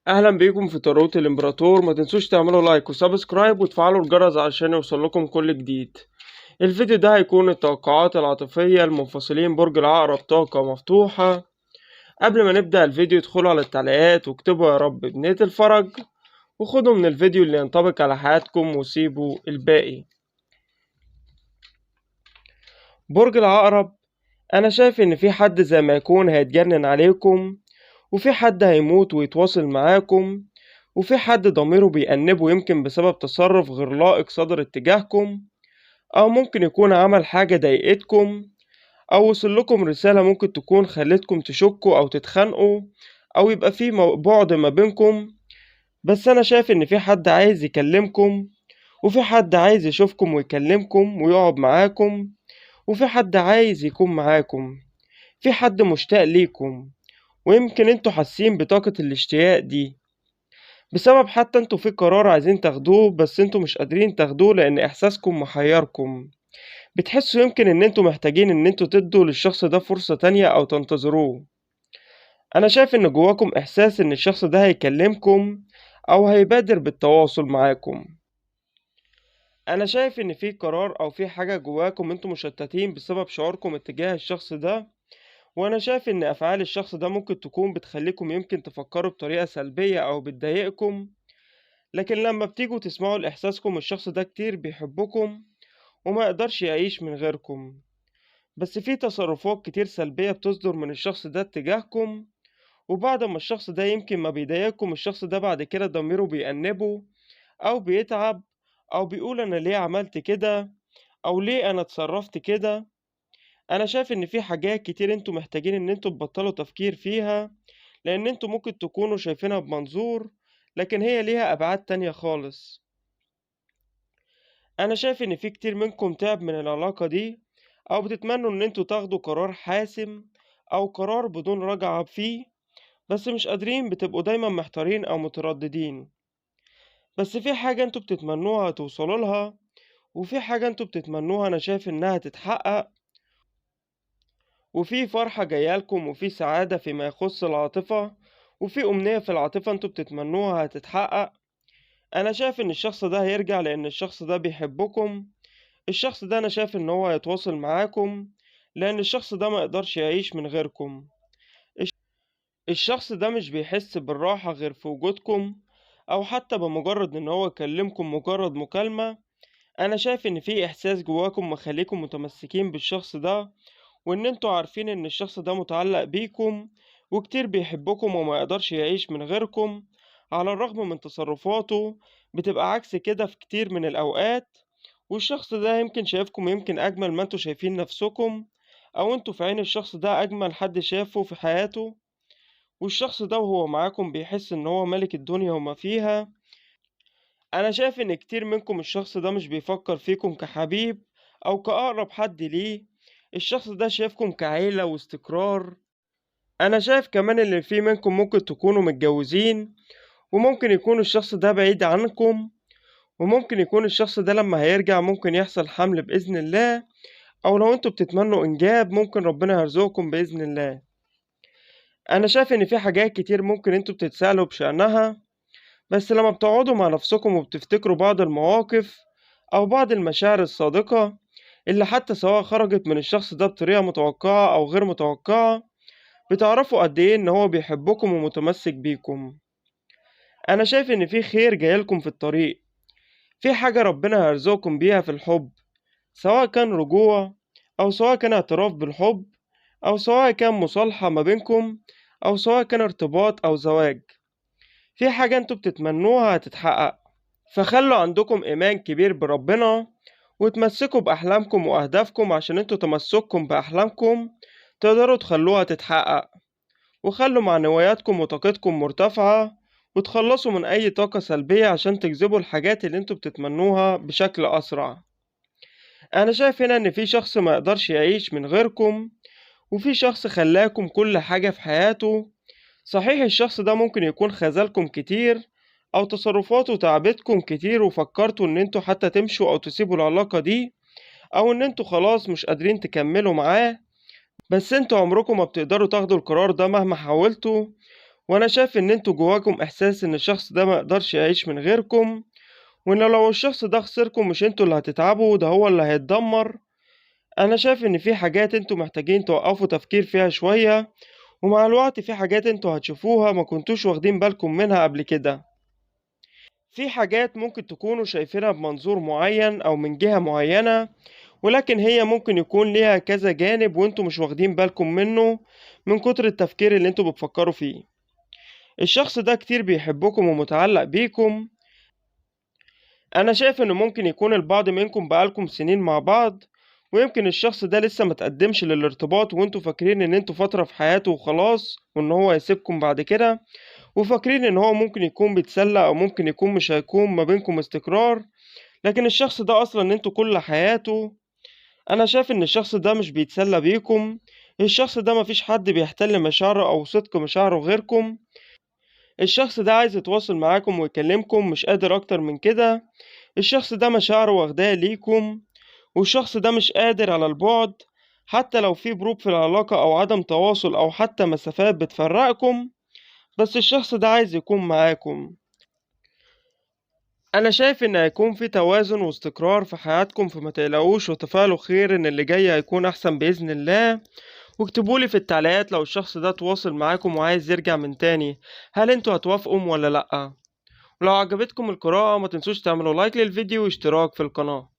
اهلا بيكم في طاروت الامبراطور. ما تنسوش تعملوا like و subscribe وتفعلوا الجرس عشان يوصل لكم كل جديد. الفيديو ده هيكون التوقعات العاطفية المنفصلين برج العقرب، طاقة مفتوحة. قبل ما نبدأ الفيديو ادخلوا على التعليقات واكتبوا يا رب بنية الفرج، وخدوا من الفيديو اللي ينطبق على حياتكم وسيبوا الباقي. برج العقرب، انا شايف ان في حد زي ما يكون هيتجنن عليكم، وفي حد هيموت ويتواصل معاكم، وفي حد ضميره بيأنبه يمكن بسبب تصرف غير لائق صدر اتجاهكم، او ممكن يكون عمل حاجة ضايقتكم، او وصل لكم رسالة ممكن تكون خلتكم تشكوا او تتخانقوا، او يبقى في بعد ما بينكم. بس انا شايف ان في حد عايز يكلمكم، وفي حد عايز يشوفكم ويكلمكم ويقعد معاكم، وفي حد عايز يكون معاكم، في حد مشتاق ليكم، ويمكن انتوا حاسين بطاقة الاشتياق دي بسبب حتى انتوا في قرار عايزين تاخدوه بس انتوا مش قادرين تاخدوه لان احساسكم محيركم. بتحسوا يمكن ان انتوا محتاجين ان انتوا تدوا للشخص ده فرصة تانية او تنتظروه. انا شايف ان جواكم احساس ان الشخص ده هيكلمكم او هيبادر بالتواصل معاكم. انا شايف ان في قرار او في حاجة جواكم انتوا مشتتين بسبب شعوركم اتجاه الشخص ده، وانا شايف ان افعال الشخص ده ممكن تكون بتخليكم يمكن تفكروا بطريقة سلبية او بتضايقكم، لكن لما بتيجوا تسمعوا لاحساسكم الشخص ده كتير بيحبكم وما يقدرش يعيش من غيركم، بس في تصرفات كتير سلبية بتصدر من الشخص ده اتجاهكم، وبعد ما الشخص ده يمكن ما بيضايقكم الشخص ده بعد كده ضميره بيأنبه او بيتعب او بيقول انا ليه عملت كده او ليه انا اتصرفت كده. انا شايف ان في حاجات كتير انتوا محتاجين ان انتوا تبطلوا تفكير فيها، لان انتوا ممكن تكونوا شايفينها بمنظور لكن هي ليها ابعاد تانية خالص. انا شايف ان في كتير منكم تعب من العلاقة دي، او بتتمنوا ان انتوا تاخدوا قرار حاسم او قرار بدون رجعة فيه، بس مش قادرين، بتبقوا دايما محتارين او مترددين. بس في حاجة انتوا بتتمنوها توصلوا لها، وفي حاجة انتوا بتتمنوها انا شايف انها تتحقق، وفي فرحة جايالكم، وفي سعادة فيما يخص العاطفة، وفي أمنية في العاطفة انتوا بتتمنوها هتتحقق. أنا شايف إن الشخص ده هيرجع لأن الشخص ده بيحبكم. الشخص ده أنا شايف إن هو هيتواصل معاكم لأن الشخص ده ما يقدرش يعيش من غيركم. الشخص ده مش بيحس بالراحة غير في وجودكم، أو حتى بمجرد إن هو يكلمكم مجرد مكالمة. أنا شايف إن في إحساس جواكم مخليكم متمسكين بالشخص ده، وان انتوا عارفين ان الشخص ده متعلق بيكم وكتير بيحبكم وما يقدرش يعيش من غيركم، على الرغم من تصرفاته بتبقى عكس كده في كتير من الاوقات. والشخص ده يمكن شايفكم يمكن اجمل ما انتوا شايفين نفسكم، او انتوا في عين الشخص ده اجمل حد شافه في حياته. والشخص ده وهو معاكم بيحس ان هو ملك الدنيا وما فيها. انا شايف ان كتير منكم الشخص ده مش بيفكر فيكم كحبيب او كأقرب حد ليه، الشخص ده شايفكم كعيلة واستقرار. انا شايف كمان اللي في منكم ممكن تكونوا متجوزين، وممكن يكون الشخص ده بعيد عنكم، وممكن يكون الشخص ده لما هيرجع ممكن يحصل حمل بإذن الله، او لو انتوا بتتمنوا انجاب ممكن ربنا يرزقكم بإذن الله. انا شايف ان في حاجات كتير ممكن انتوا بتتسألوا بشأنها، بس لما بتقعدوا مع نفسكم وبتفتكروا بعض المواقف او بعض المشاعر الصادقة اللي حتى سواء خرجت من الشخص ده بطريقة متوقعة أو غير متوقعة، بتعرفوا قد إيه إن هو بيحبكم ومتمسك بيكم. أنا شايف إن في خير جايلكم في الطريق، في حاجة ربنا هيرزقكم بيها في الحب، سواء كان رجوع أو سواء كان اعتراف بالحب أو سواء كان مصالحة ما بينكم أو سواء كان ارتباط أو زواج. في حاجة انتوا بتتمنوها هتتحقق، فخلوا عندكم إيمان كبير بربنا وتمسكوا بأحلامكم وأهدافكم، عشان انتوا تمسككم بأحلامكم تقدروا تخلوها تتحقق. وخلوا معنوياتكم وطاقتكم مرتفعة، وتخلصوا من أي طاقة سلبية عشان تجذبوا الحاجات اللي انتوا بتتمنوها بشكل أسرع. أنا شايف هنا إن في شخص ما يقدرش يعيش من غيركم، وفي شخص خلاكم كل حاجة في حياته. صحيح الشخص ده ممكن يكون خذلكم كتير او تصرفاته تعبتكم كتير، وفكرتوا ان انتوا حتى تمشوا او تسيبوا العلاقة دي، او ان انتوا خلاص مش قادرين تكملوا معاه، بس انتوا عمركم ما بتقدروا تاخدوا القرار ده مهما حاولتوا. وانا شايف ان انتوا جواكم احساس ان الشخص ده ما يقدرش يعيش من غيركم، وان لو الشخص ده خسركم مش انتوا اللي هتتعبوا، ده هو اللي هيتدمر. انا شايف ان في حاجات انتوا محتاجين توقفوا تفكير فيها شوية، ومع الوقت في حاجات انتوا هتشوفوها ما كنتوش واخدين بالكم منها قبل كده. في حاجات ممكن تكونوا شايفينها بمنظور معين او من جهة معينة، ولكن هي ممكن يكون ليها كذا جانب وانتوا مش واخدين بالكم منه من كتر التفكير اللي انتوا بتفكروا فيه. الشخص ده كتير بيحبكم ومتعلق بيكم. انا شايف انه ممكن يكون البعض منكم بقالكم سنين مع بعض، ويمكن الشخص ده لسه ما تقدمش للارتباط، وانتوا فاكرين ان انتوا فترة في حياته وخلاص، وان هو هيسيبكم بعد كده، وفاكرين ان هو ممكن يكون بيتسلى او ممكن يكون مش هيكون ما بينكم استقرار، لكن الشخص ده اصلا انتوا كل حياته. انا شايف ان الشخص ده مش بيتسلى بيكم، الشخص ده مفيش حد بيحتل مشاعره او صدق مشاعره غيركم. الشخص ده عايز يتواصل معاكم ويكلمكم، مش قادر اكتر من كده. الشخص ده مشاعره واخداه ليكم، والشخص ده مش قادر على البعد، حتى لو في بروب في العلاقة او عدم تواصل او حتى مسافات بتفرقكم، بس الشخص ده عايز يكون معاكم. انا شايف ان هيكون في توازن واستقرار في حياتكم، فما تقلقوش وتفائلوا خير ان اللي جاي هيكون احسن باذن الله. واكتبولي في التعليقات لو الشخص ده تواصل معاكم وعايز يرجع من تاني، هل انتوا هتوافقوا ولا لأ؟ ولو عجبتكم القراءة ما تنسوش تعملوا لايك للفيديو واشتراك في القناة.